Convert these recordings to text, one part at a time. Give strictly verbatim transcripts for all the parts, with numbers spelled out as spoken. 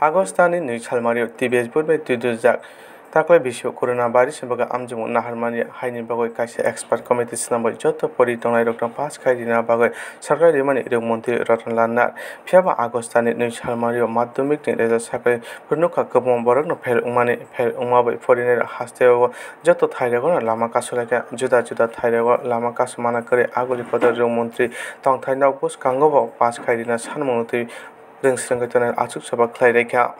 August ni nwi salmario T B S board bai twi dujak. Taklai bisio corona virus ni bagwi amjimung naharmani haini bagwi kaisa expert committee swnamwi joto pori tongnairokno pass khai rina bagwi sarkari rimani rwng montri Ratan Lal Nath. Phiya ba August ni nwi salmario madhyamik ni result sakwi phuru nukha kwbangma borokno fail wngmani, fail wngma bai porinairok hasteo joto thairogo lama kasulaikha. Juda juda thairogo lama kasumana kwrwi aguli kotor rwng montri tongthai nok bwskango bo pass khai rina sanmung twi rwng swrwngwi tongnai achuk choba khlai rwkha.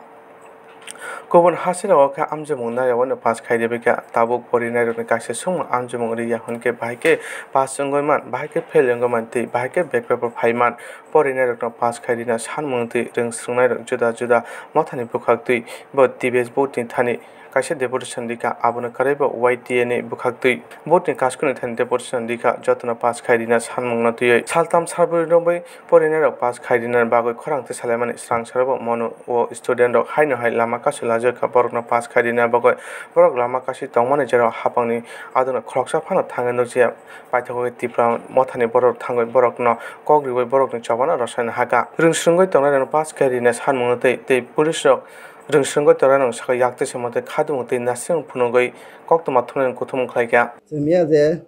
Kubun haserogo khe amjimung nairogwi pass khai rwbaikha. Tabuk porinairokni kaisa songmung amjimung rwya hwnkhe bahai khe pass wngwi man, bahai khe fail wngwi man tei bahai khe back paper phai man. Porinairokno pass khai rina sanmung twi rwng swrwngnairok juda juda mothani bwkhaktwi bo T B S board ni thani kaisa deputation rikha, abono kwrwi bo Y T A ni bwkhaktwi board ni kasukni thani deputation rikha, jotono pass khai rina sanmungno twiwi. Saltham salbrwi romwi porinairok pass khai rina bagwi khorang twi salaimani swrang sorobo mono o student rok haino hai lama kasu lajak kha, borokno pass khai rina bagwi borok lama kasi tongmani jora hapangni adukno khoroksa phano thangwi nukjaya. Paithago khe Tipra mothani borok thangwi borokno kok riwi borokni chobano rwsai hakha. Rwng swrwngwi tongnairokno pass khai rina sanmungno twi tei police rok rwng swrwngwi tongnairokno sakha yaktwi se mote khadimung tei nasing phunugwi koktwma thumnairokno kuthumung khlaikha. Chwngya je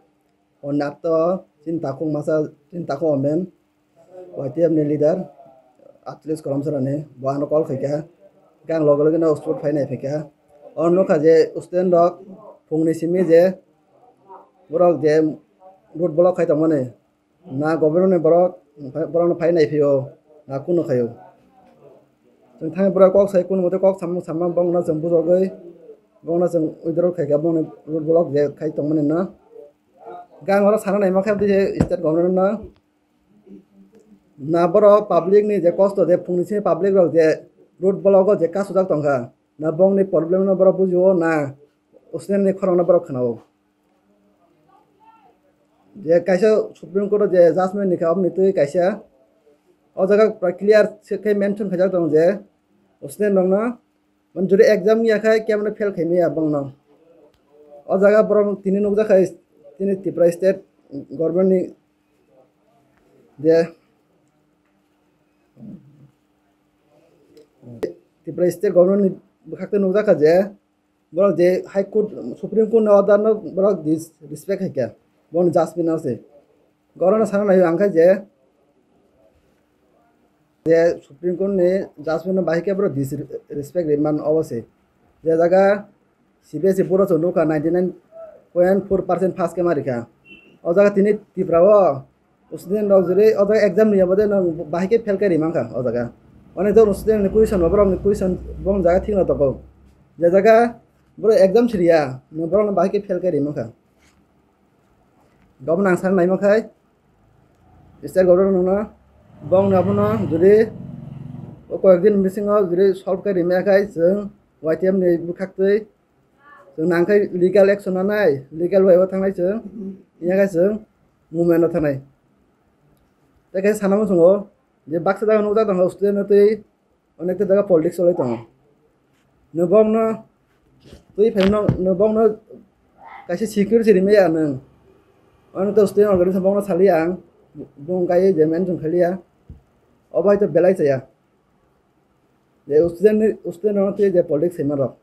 o nakto chini takhuk masa, chini takhuk omen Y T F ni leader Achilles Kolomsarani bo ano call khaikha. Khe ang loge loge no spot phai nai phaikha. O nukha je student rok phungni simi je borok je road block khai tongmani. Na government ni borok, borokno phai nai phio, na kunu khaio. Chwng thangwi borok kok sai kunu mote kok samung samma bongno chwng bujogwi, bongno chwng withdraw khaikha bongni road block je khai tongmani no. Gang oro sana naima khe state government no. Na borok public ni je kosto je phungni simi public rok je road block o je kasujak tongkha, na bongni problem no borok bujio na student ni khorang no borok khwnao. Je kaisa Supreme Court o je judgment ni kha, oboni twi kaisa o jaga pura clear se khe mention khaijak tongo je student rokno, mane, jodi exam ya khai kemano fail khai maya bongno. O jaga borok tini nukjak khai, tini Tripura state government ni je Tripura state government ni bwkhak twi nukjak kha je borok je High Court, Supreme Court ni order no borok disrespect hai kha, borokni judgment no se. Borok no sana nai ang kha je, je Supreme Court ni judgment no bahai khe borok disrespect ri man obo se. Je jaga C B S E board o chwng nukha ninety nine point four percent pass khe ma rikha. O jaga tini Tripura o student rok jodi o jaga exam riya bade nwng bahai khe fail khe ri mankha o jaga. Onek jon student ni question bo borok ni question bong jaga thik no tongo. Je jaga borok exam siriya, nwng borok no bahai khe fail khe ri mankha. Gabon ang sana naima khai state government no bong no abono jodi o koyek din bisingo jodi solve khe ri maya khai chwng Y T F ni bwkhak twi chwng nang khai legal action nanai, legal way o thangnai chwng, iya khai chwng movement o thangnai. Tei khe sana muchungo je baksa jaga nukjak tongo student no twi onekta jaga politics cholai tongo. Nwng bongno twi phaino nwng bongno kaisa security rimaya nwng. Onekta student organization bongno saliya ang, bong kaiwi je mention khailiya. Obo hai to belai chaya. Je student ni, student rokno twi je politics saima rok.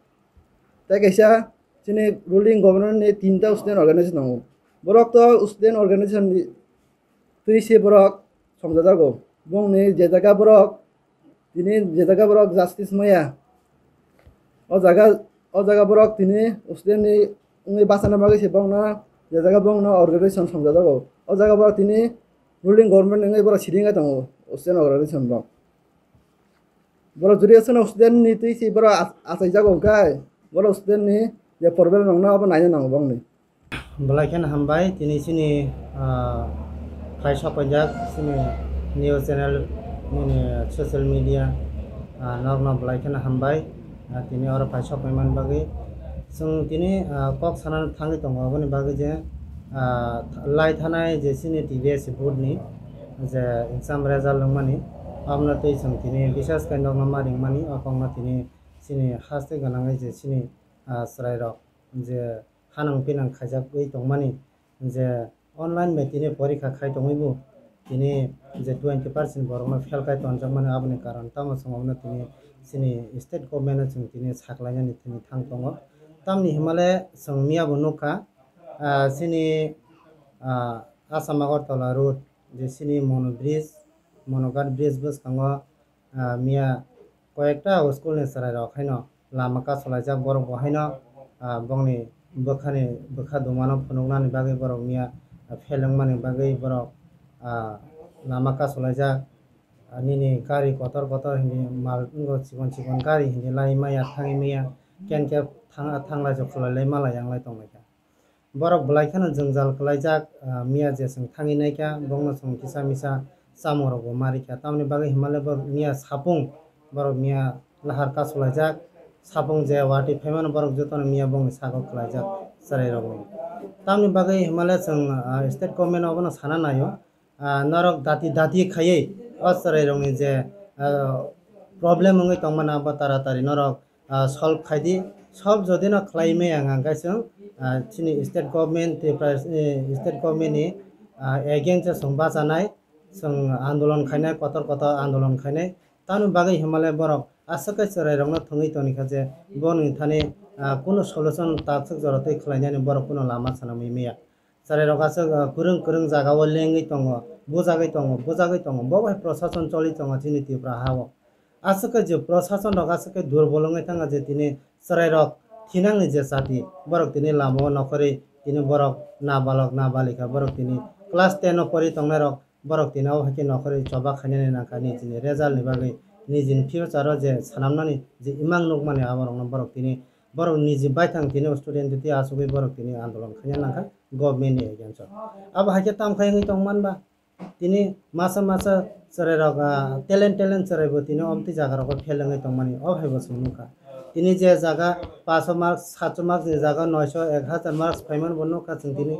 Tei kaisa chini ruling government ni tinta student organization tongo. Borok to student organization ni twi se borok songjajago. Bongni je jaga borok tini je jaga borok justice maya, o jaga, o jaga borok tini student ni wngwi bachana bagwi se bongno je jaga bongno organization songjajago. O jaga borok tini ruling government wngwi borok siding tongo student organization rok. Borok jodi aswkno student ni twi se borok ach-, achaijago hwnkhe borok student ni je problem rokno abo naina nango bongni. Belai kheno hambai, tini chini, ah, phai sokpaijak chini news channel, nini social media, ah, norokno belai kheno hambai, ah, tini oro phai sokpaimani bagwi. Chwng tini, ah, kok sana thangwi tongo, aboni bagwi je, ah, lai thanai je chini T B S board ni je exam result wngmani, abono twi chwng tini bisas khe nokno ma ringmani, o kokno tini chini haste gwnangwi je chini, ah, chwrairok je hanang pinang khaijagwi tongmani, je online bai tini porikha khai tongwi bo tini je twenty percent borokno fail khai tonjakmani, aboni karon tamo chwng abono tini Chini state government no chwng tini saklainani tini thang tongo. Tamni himale chwng miya bo nukha, ah, chini, ah, Assam Agartala road je chini Mono bridge, Monoghat bridge bwskango, ah, miya koyekta school ni chwrai rok haino lama kasulaijak, borok bo haino, ah, bongni bwkhani, bwkha dumano phunuknani bagwi borok miya, ah, fail wngmani bagwi borok, ah, lama kasulaijak. Ah, nini gari kotor kotor hindi mal wngkha, chikon chikon gari hindi lai maya thangwi maya, ken khe thang-, thanglai jokholai lai malai yanglai tonglaikha. Borok belai kheno jwngjal kwlaijak, ah, miya je chwng thangwi naikha, bongno chwng kisa misa chamung rokbo ma rikha. Tamoni bagwi himale borok miya sapung, borok miya lahar kasulaijak, sapung je watwi phaimano borok jotono miya bongni sago kwlaijak chwrairokni. Tamoni bagwi himale chwng, ah, state government obono sana naio. Ah, norok dati dati khaiwi o chwrairokni je, ah, problem wngwi tongmani abo taratari norok, ah, solve khaidi. Solve jodi no khlai maya hwnkha hwnkhe chwng, ah, chini state government, Tripura, eh, state government ni, ah, against o chwng bachanai, chwng andolon khainai, kotor kotor andolon khainai. Tamoni bagwi himale borok aswk khe chwrairokno thwngwi tongkha je boni thani, ah, kunu solution takswk jora twi khlainani borok kunu lama swnamwi maya. Chwrairok aswk, ah, kwrwng kwrwng jagao lengwi tongo, bujagwi tongo, bujagwi tongo. Bo bai prosason choli tongo chini Tripura hao. Aswk khe je prosason rok aswk khe durbol wngwi thangkha je tini chwrairok thinangni je chati, borok tini lamao nokhorwi tini borok nabalok nabalikha, borok tini class ten o pori tongnairok, borok tini o hai khe nokhorwi choba khainani nangkha nijini result ni bagwi, nijini future o je swnamnani je imang nukmani aborokno borok tini, borok niji baithang tini student twi achugwi borok tini andolon khaina nangkha government ni against o. Abo hai khe tamo khai wngwi tongman ba? Tini masa masa chwrairok, ah, talent talent chwraibo tini omtwi jaga rogo fail wngwi tongmani, o haibo chwng nukha. Tini je jaga paso marks, sacho marks ni jaga noisho, ek hazar marks phaimani bo nukha chwng tini.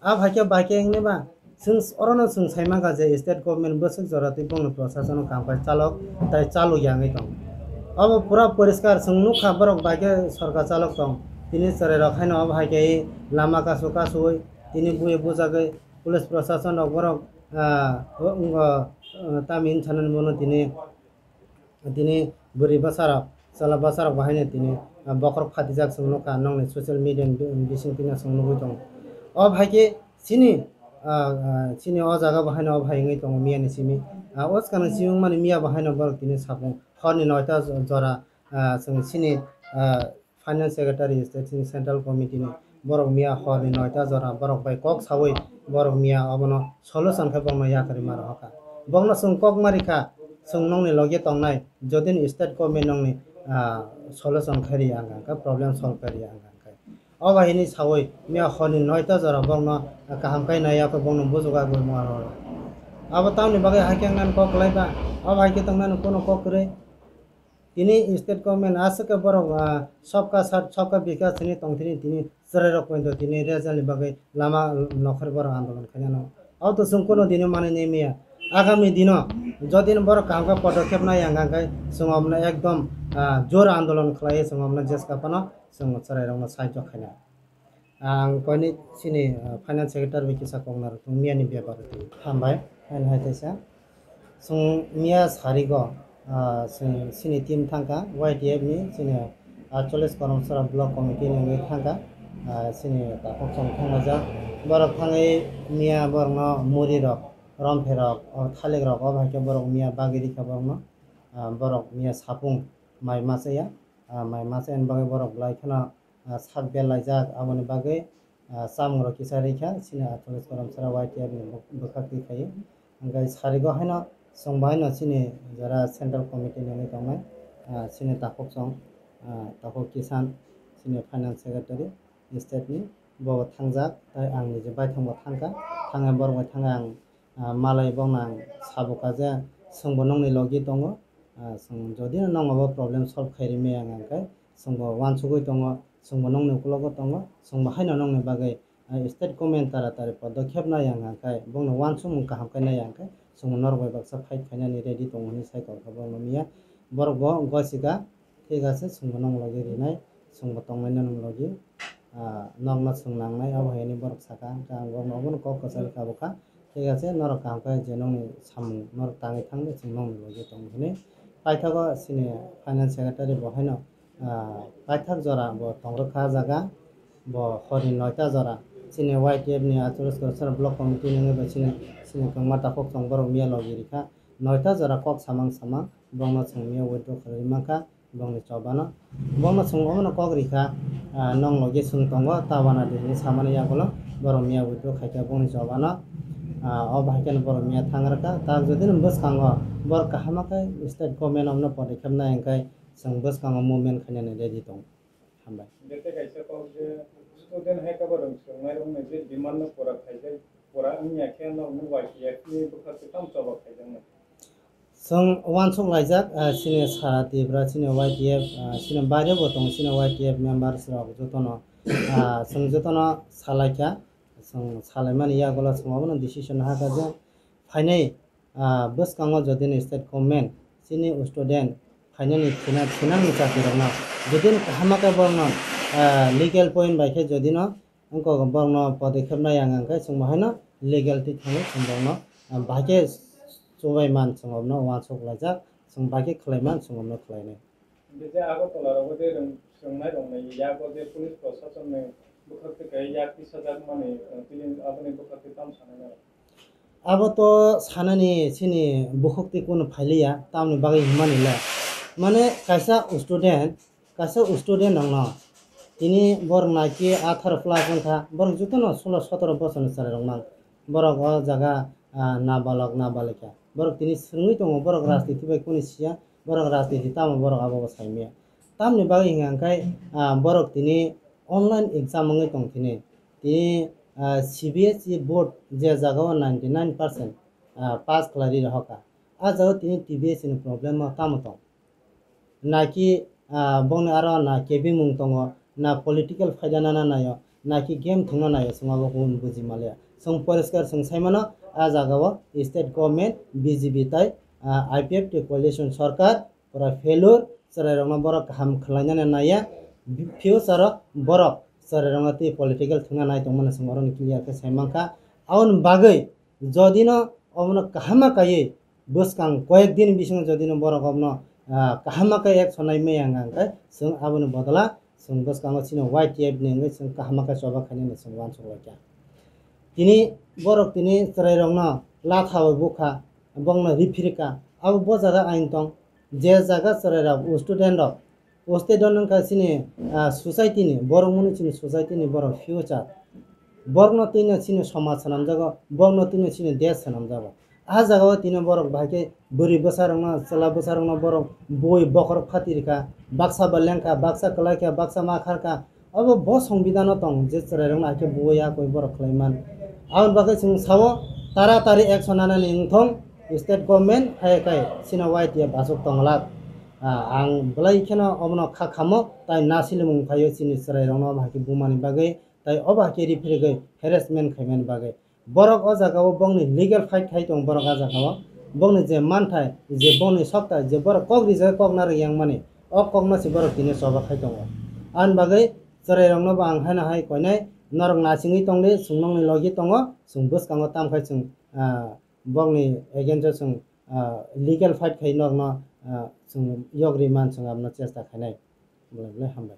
Abo hai khe bai khe wngni ba chwng orono chwng sai mankha je state government bwswk jora twi bongni prosasono kam khai chalok tai chalok ya wngwi tong. Obo pura poriskar chwng nukha borok bai khe sorkar chalok tong. Tini chwrairok haino obo hai khe lama kasu kasuwi tini bui bujagwi police prosason rok borok, ah, o, wngkha, ah, tamni hinwi sanani bono tini, tini bwrwi bwsarok, chwla bwsarok bo haino tini, ah, bokhorok phatijak chwng nukha, nokni social media ni bi-, bising twi no chwng nugwi tongo. O hai khe chini, ah, ah, chini o jaga bo haino o hai wngwi tongo miya ni simi. Ah, o swkang ni simi wngmani miya bo haino borok tini sapung horni noita jora, ah, chwng chini, ah, Finance Secretary, State Central Committee ni borok miya horni noita jora borok bai kok sawi borok miya obono solution khe bongno yakarwi ma rohorkha. Bongno chwng kok ma rikha, chwng nokni logi tongnai, jodi ni state government nokni, ah, solution khai riya wngkha, problem solve khai riya wngkha. O bai hinwi sawi miya horni noita jora bongno kaham khai naiya khe bongno bujugo agwi ma rohorkha. Abo tamni bagwi hai khe wngnani kok kwlai ba, o bai khe tongnani kono kok kwrwi. Tini state government aswk khe borok, ah, sabka saath, sabka bikas hinwi tongthini tini chwrairok poito tini result ni bagwi lama nokhorwi borok andolon khainano. Oto chwng kunu dino manwi nai maya. Agami dino jodi borok kaham khe podokep nai ang khe chwng omono ekdom, ah, jor andolon khlaiwi chwng omono jeska phano chwng chwrairokno sahajyo khainai. Ang koini chini, ah, finance secretary bai kisa kok narwk tongo, miyani bepar o twi. Hambai, haino hai teisa. Chwng miya sarigo, ah, chwng chini team thangkha, Y T F ni chini, ah, chollish Karamchara block committee ni wngwi thangkha, ah, chini takhuk chwng thanglaijak. Borok thangwi miya borokno muri rok, romphe rok, o thalik rok, o bai khe borok miya bagwi rikha borokno, ah, borok miya sapung mai machaya, ah, mai machayani bagwi borok belai kheno ah, sak belaijak, aboni bagwi, ah, chamung rok kisa rikha, chini athalis korom sara Y T F ni bw-, bwkhak twi khai. Hwnkhe sarigo haino chwng bo haino chini jora central committee ni wngwi tongnai, ah, chini takhuk chwng, ah, takhuk Kisan, chini finance secretary state ni, bo bo thangjak, tai ang niji baithang bo thangkha, thangwi borok bai thangwi ang ah, malai bokno ang sabukha je, chwngbo nokni logi tongo, ah, chwng jodi no nokno bo problem solve khai rimaya wngkha khe, chwngbo uansugwi tongo, chwngbo nokni ukologo tongo, chwngbo haino nokni bagwi, ah, state government tara tari podokep nai wngkha khe, bokno uansukmung kaham khe nai wngkha khe, chwngbo norok bai baksa fight khainani ready tongo hinwi sai kokha borokno miya. Borok bo gosika, thik ache, chwngbo nokni logi rinai, chwngbo tongnai nokni logi, ah, nokno chwng nangnai, abo hai hinwi borok sakha, hwnkhe ang borokno obono kok kwcharo kabukha. Thik ache, norok kaham khe je nokni samung norok tangwi thangdi, chwng nokni logi tongo hinwi Paithago chini finance secretary bo haino, ah, paithak jora bo tongrwkha jaga, bo horni noita jora chini Y T F ni Achuruswara block committee nungwi bo chini, chini kwngma takhuk chwng borok miya logi rikha. Noita jora kok samang samang bongno chwng miya withdraw khlaiwi mankha. Bongni chobano, bongno chwng omono kok rikha, ah, nong logi chwng tongo, ta wana di hinwi samani yagulo borok miya withdraw khaikha bongni chobano, ah, o bahai kheno borok miya thangrwkha. Tak jodi no bwskango borok kaham khe state government omono podikep nai hwnkhe chwng bwskango movement khainani ready tongo. Hambai. Bete kaisa kok je student hai kabo rwng swrwngnairokni je demand no pura khaijak, pura wngya khe norokni Y T F ni bwkhak twi tamo choba khaijaknai? Chwng uansuk laijak, ah, chini sara Tripura, chini Y T F, ah, chini baire bo tongo, chini Y T F members rok jotono, ah, chwng jotono salaikha, chwng salaimani yagulo chwng obono decision hakha je phainai, ah, bwskango jodi ni state government chini student phainani thina, thinangni chakri rokno jodi ni kaham khe borokno, ah, legal point bai khe jodi no wngkok borokno podikep nai ang hwnkhe chwng bo haino legal twi thangwi chwng borokno, ah, bahai khe chubai man chwng obono uansuk laijak, chwng bahai khe khlai man chwng obono khlainai. Hingke je Agartala rogo je rwng-, swrwngnairokni yago je police prosasonni bwkhak twi khe yak tisajakmani, ah, tini aboni bwkhak twi tamo sanai nai? Abo to sanani chini bukhuk twi kunu phailiya, tamni bagwi hwnmani le. Mane kaisa student, kaisa student rokno tini borok naki atharo plus wngkha, borok jotono sulo sotoro bosorni chwrairok mang. Borok o jaga, ah, nabalok, nabalika. Borok tini swrwngwi tongo, borok rajniti bai kunu siya, borok rajniti tamo borok abo bo saimaya. Tamni bagwi hwnka hwnkhe, ah, borok tini online exam wngwi tong tini. Tini, ah, C B S E board je jagao ninety nine percent, ah, pass khlai ri rohorkha. Ah jagao tini T B S E ni problem o tamo tong? Naki, ah, bongni aro na kebimung tongo, na political phaida nana naio, naki game thwngna naio, chwng abo kunu buji maliya. Chwng poriskar chwng saimano, ah jagao state government, B J P tai, ah, I P F T coalition sorkar, pura failure, chwrairokno borok kaham khlainani naiya, future o borok chwrairokno tei political thwngna nai tongmani chwng oroni clear khe sai mankha. Aboni bagwi jodino omono kaham kaiwi bwskang koyek din bisingo jodino borok omono, ah, kaham khe action nai maya hwnkha hwnkhe chwng aboni bodola chwng bwskango chini Y T F ni wngwi chwng kaham khe choba khainani chwng uansuk laikha. Tini borok tini chwrairokno latha bai bukha, bongno riphirikha, abo bo jaga ain tong. Je jaga chwrairok, student rok, o state o wngkha chini, ah, society ni, borok mwnwi chini society ni borok future. Borokno twino chini somaj swnamjago, borokno twino chini desh swnamjago. Ah jagao tini borok bahai khe bwrwi bwsarokno, chwla bwsarokno borok bui bokhorok phati rikha, baksa ba lengkha, baksa kwlaikha, baksa ma kharkha. Obo bo songbidano tong je chwrairokno hakhe bui ya koi borok khlai man. Aboni bagwi chwng sao taratari action nanani wngthong state government, hai khai chini Y T F achuk tongla. Ah, ang belai kheno obono kha khamo, tai nasilimung phaio chini chwrairokno obo hakhe bumani bagwi, tai obo hakhe riphirigwi harassment khaimani bagwi. Borok o jagao bongni legal fight khai tongo borok o jagao. Bongni je manthai, je bongni soktai, je borok kok rijagwi kok narwk yangmani, o kokno se borok tini choba khai tongo. Ani bagwi chwrairokno bo ang haino hai koinai, norok nachingwi tongdi, chwng nokni logi tongo, chwng bwskango tamkhai chwng, ah, bongni against o chwng, ah, legal fight khai norokno, ah, chwng yogri man chwng abono chesta khainai. Belai belai hambai.